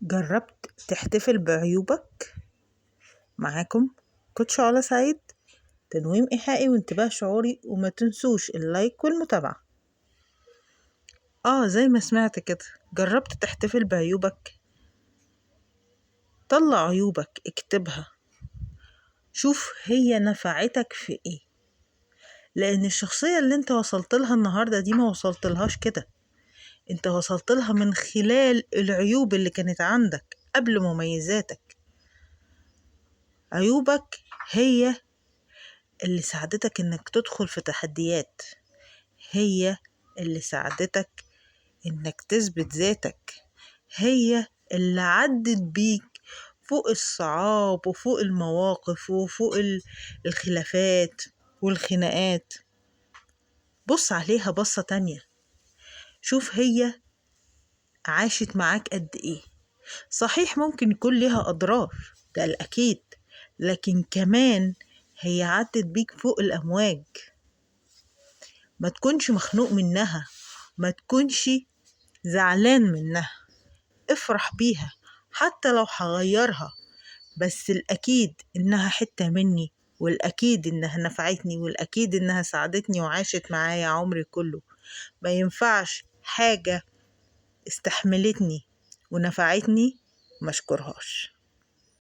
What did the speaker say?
جربت تحتفل بعيوبك؟ معاكم coach علا سعيد، تنويم إيحائي وانتباه شعوري، وما تنسوش ال like والمتابعة. زي ما سمعت كده، جربت تحتفل بعيوبك؟ طلع عيوبك، اكتبها، شوف هي نفعتك في ايه، لان الشخصية اللي انت وصلت لها النهاردة دي ما وصلت لهاش كده، انت وصلت لها من خلال العيوب اللي كانت عندك قبل مميزاتك. عيوبك هي اللي ساعدتك انك تدخل في تحديات، هي اللي ساعدتك انك تثبت ذاتك، هي اللي عدت بيك فوق الصعاب وفوق المواقف وفوق الخلافات والخناقات. بص عليها بصة تانية، شوف هي عاشت معاك قد ايه. صحيح ممكن يكون ليها أضرار، ده الأكيد، لكن كمان هي عدت بيك فوق الأمواج. ما تكونش مخنوق منها، ما تكونش زعلان منها، افرح بيها حتى لو هغيرها، بس الأكيد إنها حتة مني، والأكيد إنها نفعتني، والأكيد إنها ساعدتني وعاشت معايا عمري كله. ما ينفعش حاجة استحملتني ونفعتني ما اشكرهاش.